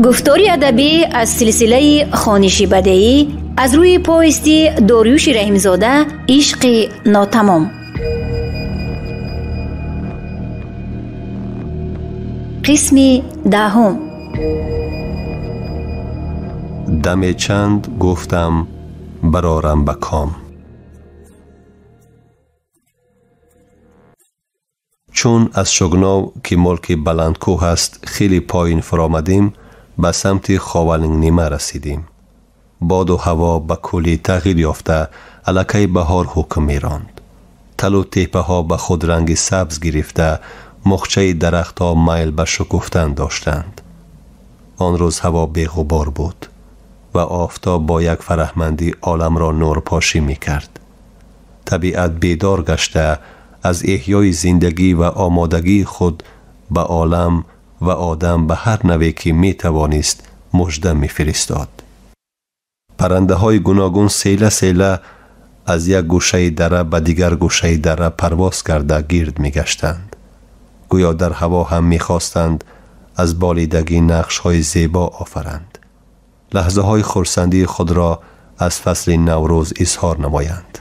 Гуфтори адабӣ аз силсилаи хониши бадеӣ аз рӯи повести Дориюши Раҳимзода «Ишқи нотамом». Қисми даҳум. Даме чанд гуфтам барорам ба ком. Чун аз Шугнов, ки мулки баландкӯҳ аст, хеле поин фуромадем, ба самти Ховалингнима расидем. Боду ҳаво ба куллӣ тағйир ёфта, аллакай баҳор ҳукм меронд. Талу теппаҳо ба худ ранги сабз гирифта, мухчаи дарахтҳо майл ба шукуфтан доштанд. Он рӯз ҳаво беғубор буд ва офтоб бо як фараҳмандӣ оламро нурпошӣ мекард. Табиат бедор гашта, аз эҳёи зиндагӣ ва омодагии худ ба олам ва одам ба ҳар наве ки метавонист мужда мефиристод. Паррандаҳои гуногун села села аз як гӯшаи дара ба дигар гӯшаи дара парвоз карда гирд мегаштанд. Гӯё дар ҳаво ҳам мехостанд аз болидагӣ нақшҳои зебо офаранд, лаҳзаҳои хурсандии худро аз фасли Наврӯз изҳор намоянд.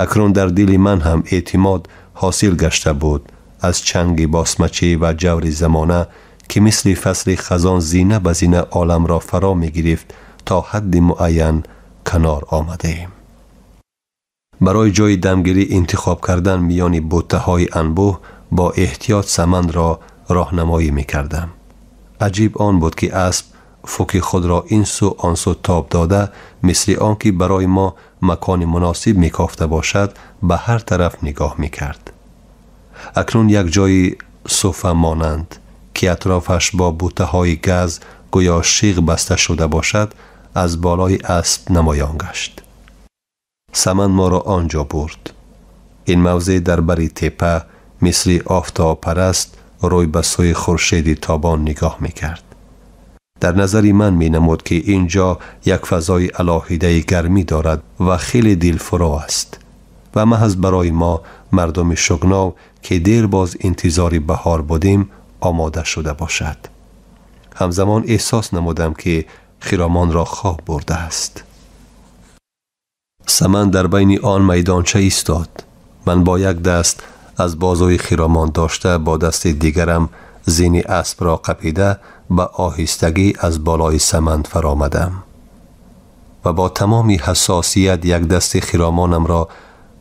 Акнун дар дили ман ҳам эътимод ҳосил гашта буд аз чанги босмачӣ ва ҷаври замона, ки мисли фасли хазон зина ба зина оламро фаро мегирифт, то ҳадди муайян канор омадаем. Барои ҷои дамгирӣ интихоб кардан миёни буттаҳои анбӯҳ бо эҳтиёт Самандро роҳнамоӣ мекардам. Аҷиб он буд, ки асп фуки худро ин сӯ он сӯ тоб дода, мисли он ки барои мо макони муносиб мекофта бошад, ба ҳар тараф нигоҳ мекард. Акнун як ҷои суфа монанд, ки атрофаш бо буттаҳои газ гӯё шиғ баста шуда бошад, аз болои асп намоён гашт. Саманд моро он ҷо бурд. Ин мавзеъ дар бари теппа мисли офтобпараст рӯй ба сӯи хуршеди тобон нигоҳ мекард. Дар назари ман менамуд, ки ин ҷо як фазои алоҳидаи гармӣ дорад ва хеле дилфуро аст ва маҳз барои мо, мардуми Шугнов, ки дер боз интизори баҳор будем, омода шуда бошад. Ҳамзамон эҳсос намудам, ки Хиромонро хоб бурдааст. Саманд дар байни он майдонча истод. Ман бо як даст аз бозуи Хиромон дошта, бо дасти дигарам зини аспро қапида, ба оҳистагӣ аз болои Саманд фаромадам ва бо тамоми ҳассосият як дасти Хиромонамро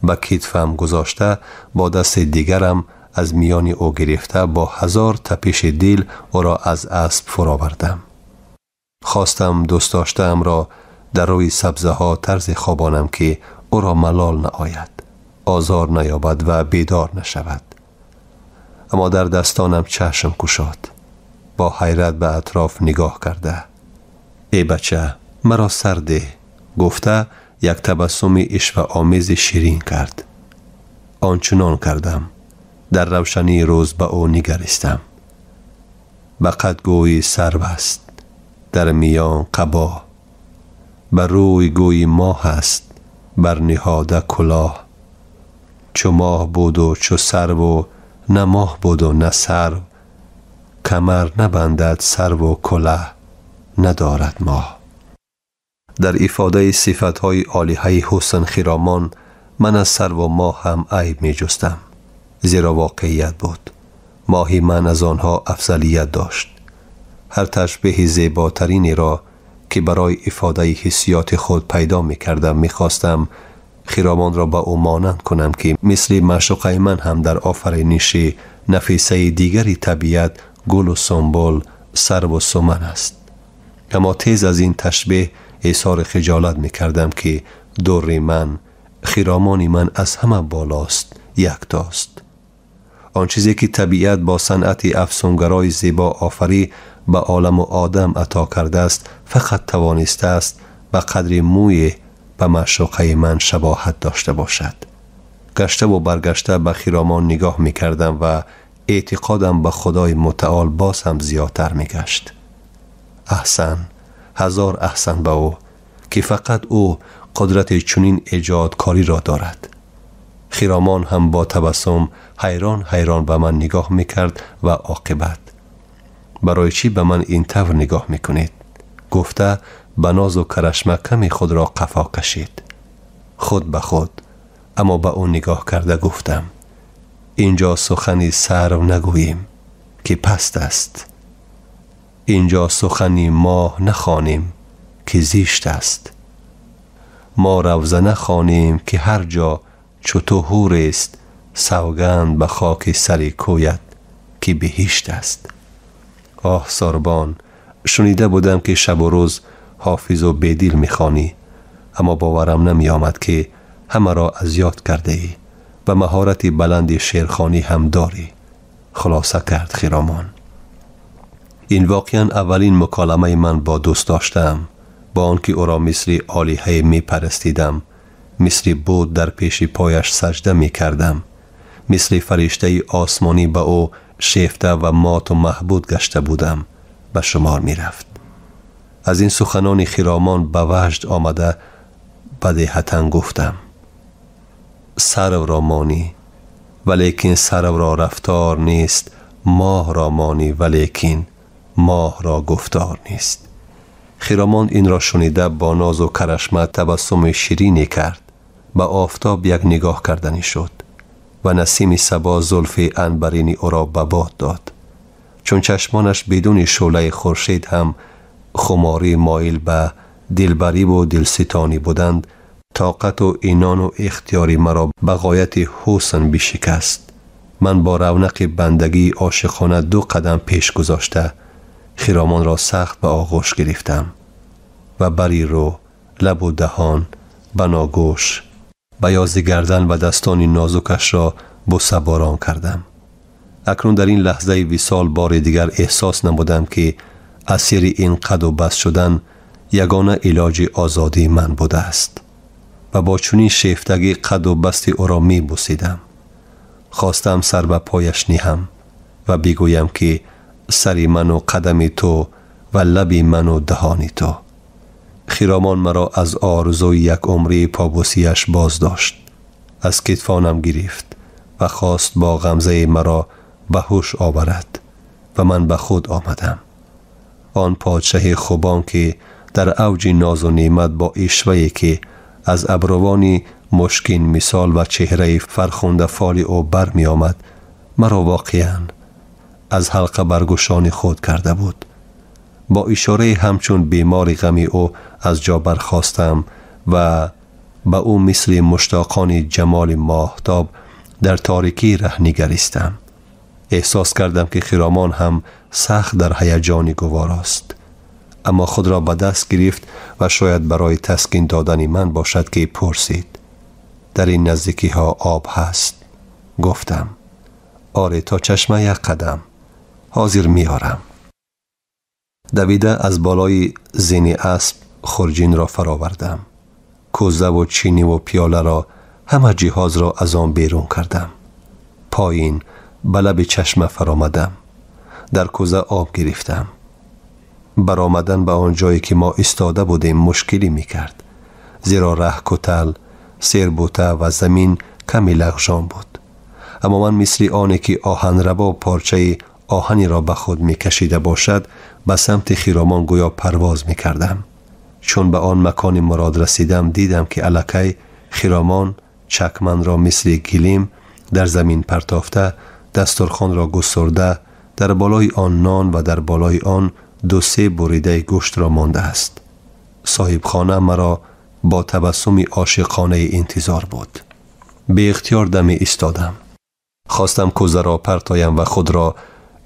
ба китфам гузошта, бо дасти дигарам аз миёни ӯ гирифта, бо ҳазор тапиши дил ӯро аз асп фуровардам. Хостам дӯстдоштаамро дар рӯи сабзаҳо тарзе хобонам, ки ӯро малол наояд, озор наёбад ва бедор нашавад. Аммо дар дастонам чашм кушод. Бо ҳайрат ба атроф нигоҳ карда, «Эй бача, маро сар деҳ», гуфта як табассуми ишваомези ширин кард. Ончунон кардам. Дар равшании рӯз ба ӯ нигаристам. Ба қад гӯи сарв аст, дар миён қабо, ба рӯй гӯи моҳ аст, бар ниҳода кулоҳ. Чу моҳ буду чу сарву на моҳ буду на сарв, камар набандад сарву кулаҳ надорад моҳ. Дар ифодаи сифатҳои олиҳаи ҳусн Хиромон ман аз сарву моҳ ҳам айб меҷустам, зеро воқеият буд. Моҳи ман аз онҳо афзалият дошт. Ҳар ташбеҳи зеботаринеро, ки барои ифодаи ҳиссиёти худ пайдо мекардам, мехостам Хиромонро ба ӯ монанд кунам, ки мисли маъшуқаи ман ҳам дар офариниши нафисаи дигари табиат гулу сумбул, сарву суман аст. Аммо тез аз ин ташбеҳ изҳори хиҷолат мекардам, ки дурри ман, Хиромони ман аз ҳама болост, яктост. Он чизе ки табиат бо санъати афсунгарои зебо офарӣ ба оламу одам ато кардааст, фақат тавонистааст ба қадри мӯе ба маъшуқаи ман шабоҳат дошта бошад. Гаштаву баргашта ба Хиромон нигоҳ мекардам ва эътиқодам ба Худои мутаол боз ҳам зиёдтар мегашт. Аҳсан, ҳазор аҳсан ба ӯ, ки фақат ӯ қудрати чунин эҷодкориро дорад. Хиромон ҳам бо табассум ҳайрон ҳайрон ба ман нигоҳ мекард ва оқибат Барои чӣ ба ман ин тавр нигоҳ мекунед? Гуфта ба нозу карашма каме худро қафо кашид. Худ ба худ, аммо ба ӯ нигоҳ карда гуфтам: инҷо сухани сарв нагӯем, ки паст аст. Инҷо сухани моҳ нахонем, ки зишт аст. Мо равза нахонем, ки ҳар ҷо чу ту ҳурест, савганд ба хоки сари кӯят, ки биҳишт аст. Оҳ сорбон, шунида будам, ки шабу рӯз ҳофизу бедил мехонӣ, аммо боварам намеомад, ки ҳамаро аз ёд кардаӣ ва маҳорати баланди шеърхонӣ ҳам дорӣ. Хулоса кард Хиромон. Ин воқеан аввалин муколамаи ман бо дӯст доштаам, бо он ки ӯро мисли олиҳае мепарастидам, мисли буд дар пеши пояш саҷда мекардам, мисли фариштаи осмонӣ ба ӯ шефта ва моту маҳбуд гашта будам, ба шумор мерафт. Аз ин суханони Хиромон ба ваҷд омада ба деҳатан гуфтам: сарвро монӣ, валекин сарвро рафтор нест, моҳро монӣ, валекин моҳро гуфтор нест. Хиромон инро шунида бо нозу карашма табассуми ширине кард, ба офтоб як нигоҳ карданӣ шуд ва насими сабо зулфи анбарини ӯро ба бод дод. Чун чашмонаш бидуни шӯълаи хуршед ҳам хуморӣ моил ба дилбариву дилситонӣ буданд, тоқату инону ихтиёри маро ба ғояти ҳусн бишикаст. Ман бо равнақи бандагии ошиқона ду қадам пеш гузошта Хиромонро сахт ба оғӯш гирифтам ва бари рӯ, лабу даҳон, баногӯш, баёзи гардан ва дастони нозукашро бусаборон кардам. Акнун дар ин лаҳзаи висол бори дигар эҳсос намудам, ки асири ин қаду баст шудан ягона илоҷи озодии ман будааст ва бо чунин шефтагӣ қаду басти ӯро мебусидам. Хостам сар ба пояш ниҳам ва бигӯям, ки сари ману қадами ту ва лаби ману даҳони ту. Хиромон маро аз орзуи як умрии побусияш боз дошт, аз китфонам гирифт ва хост бо ғамзаи маро ба ҳуш оварад ва ман ба худ омадам. Он подшаҳи хубон, ки дар авҷи нозу неъмат бо ишвае, ки аз абрувони мушкин мисол ва чеҳраи фархунда фоли ӯ бармеомад, маро воқеан аз ҳалқа баргӯшони худ карда буд. Бо ишораи ҳамчун бемори ғами ӯ аз ҷо бархостам ва ба ӯ мисли муштоқони ҷамоли моҳтоб дар торикӣ раҳ нигаристам. Эҳсос кардам, ки Хиромон ҳам сахт дар ҳаяҷони гуворост, аммо худро ба даст гирифт ва шояд барои таскин додани ман бошад, ки пурсид: дар ин наздикиҳо об ҳаст? Гуфтам: оре, то чашма як қадам, ҳозир меорам. Давида аз болои зини асп хурҷинро фаровардам. Кӯзаву чиниву пиёларо, ҳама ҷиҳозро аз он берун кардам. Поин ба лаби чашма фаромадам. Дар кӯза об гирифтам. Баромадан ба он ҷое, ки мо истода будем, мушкилӣ мекард, зеро раҳ кӯтал, сербута ва замин каме лағжон буд. Аммо ман мисли оне ки оҳанрабо порчаи оҳанеро ба худ мекашида бошад, ба самти Хиромон гӯё парвоз мекардам. Чун ба он макони мурод расидам, дидам, ки аллакай Хиромон чакманро мисли гилим дар замин партофта, дастурхонро гусурда, дар болои он нон ва дар болои он ду-се буридаи гӯштро мондааст. Соҳибхона маро бо табассуми ошиқонаи интизор буд. Беихтиёр даме истодам. Хостам кӯзаро партоям ва худро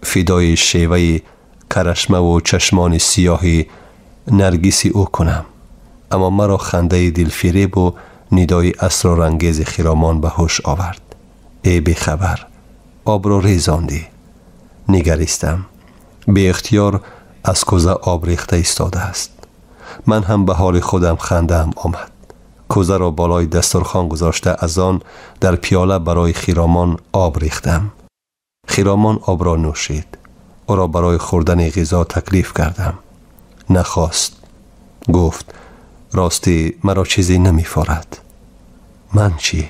фидои шеваи карашмаву чашмони сиёҳи наргиси ӯ кунам, аммо маро хандаи дилфиребу нидои асрорангези Хиромон ба ҳуш овард. Э бехабар, обро резондӣ. Нигаристам. Беихтиёр аз кӯза об рехта истодааст. Ман ҳам ба ҳоли худам хандаам омад. Кӯзаро болои дастурхон гузошта, аз он дар пиёла барои Хиромон об рехтам. Хиромон обро нӯшид. Ӯро барои хӯрдани ғизо таклиф кардам. Нахост. Гуфт: ростӣ маро чизе намефорад. Ман чӣ?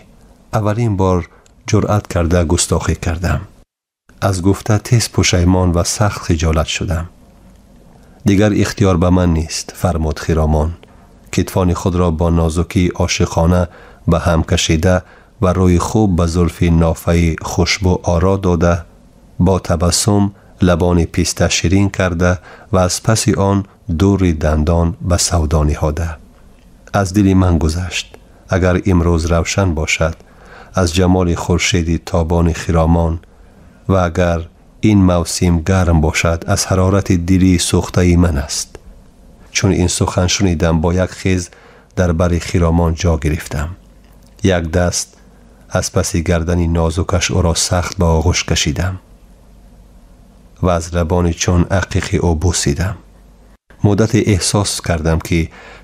Аввалин бор ҷуръат карда густохӣ кардам. Аз гуфта тез пушаймон ва сахт хиҷолат шудам. Дигар ихтиёр ба ман нест, фармуд Хиромон. Китфони худро бо нозукии ошиқона ба ҳам кашида ва рӯи хуб ба зулфи нофаи хушбӯ оро дода, бо табассум лабони писта ширин карда ва аз паси он дури дандон ба савдо ниҳода. Аз дили ман гузашт, агар имрӯз равшан бошад аз ҷамоли хуршеди тобони Хиромон ва агар ин мавсим гарм бошад аз ҳарорати дили сӯхтаи ман аст. Чун ин сухан шунидам, бо як хез дар бари Хиромон ҷо гирифтам. Як даст аз паси гардани нозукаш ӯро сахт ба оғӯш кашидам ва аз лабони чун ақиқи ӯ бусидам. Муддате эҳсос кардам, ки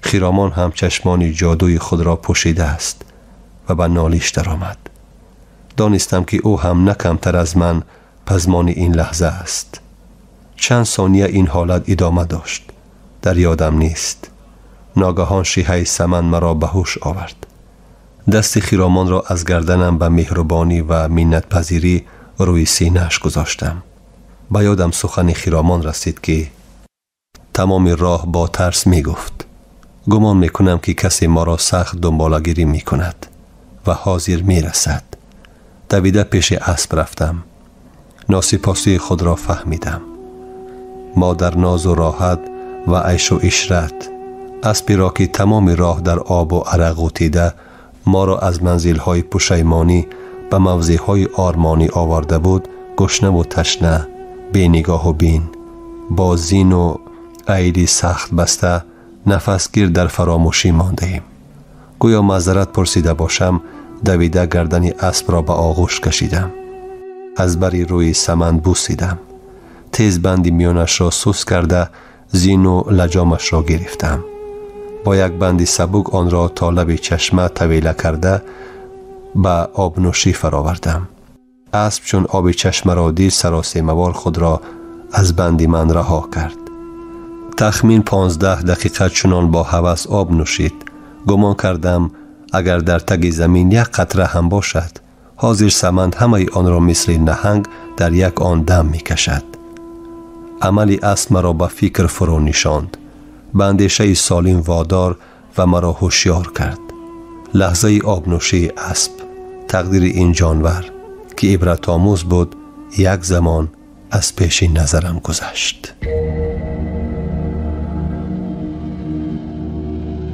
Хиромон ҳам чашмони ҷодуи худро пӯшидааст ва ба нолиш даромад. Донистам, ки ӯ ҳам на камтар аз ман пазмони ин лаҳза аст. Чанд сония ин ҳолат идома дошт, дар ёдам нест. Ногаҳон шиҳаи саман маро ба ҳуш овард. Дасти Хиромонро аз гарданам ба меҳрубонӣ ва миннатпазирӣ рӯи синааш гузоштам. Ба ёдам сухани Хиромон расид, ки тамоми роҳ бо тарс мегуфт: гумон мекунам, ки касе моро сахт дунболагирӣ мекунад ва ҳозир мерасад. Давида пеши асп рафтам. Носипосии худро фаҳмидам. Мо дар нозу роҳат ва айшу ишрат аспиро, ки тамоми роҳ дар обу арақ ғӯтида моро аз манзилҳои пушаймонӣ ба мавзеъҳои ормонӣ оварда буд, гушнаву ташна, бенигоҳу бин, бо зину айли сахт баста, нафасгир дар фаромӯшӣ мондаем. Гӯё маъзарат пурсида бошам, давида гардани аспро ба оғӯш кашидам. Аз бари рӯи саман бусидам. Тез банди миёнашро сус карда, зину лаҷомашро гирифтам. Бо як банди сабук онро то лаби чашма тавила карда ба обнӯшӣ фаровардам. Асп чун оби чашмаро дид, саросемавор худро аз банди ман раҳо кард. Тахмин 15 дақиқа чунон бо ҳавас об нӯшид. Гумон кардам, агар дар таги замин як қатра ҳам бошад, ҳозир саманд ҳамаи онро мисли наҳанг дар як он дам мекашад. Амали асп маро ба фикр фурӯ нишонд, ба андешаи солим водор ва маро ҳушёр кард. Лаҳзаи обнӯшии асп, тақдири ин ҷонвар, ки ибратомӯз буд, як замон аз пеши назарам гузашт.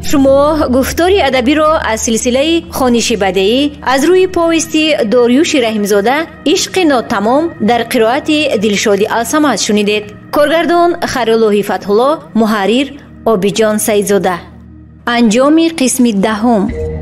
Шумо гуфтори адабиро аз силсилаи хониши бадеӣ аз рӯи повести Дориюши Раҳимзода «Ишқи нотамом» дар қироати Дилшоди Алсамад шунидед. Коргардон Хайруллоҳи Фатҳулло, муҳаррир Обиҷон Саидзода. Анҷоми қисми 10.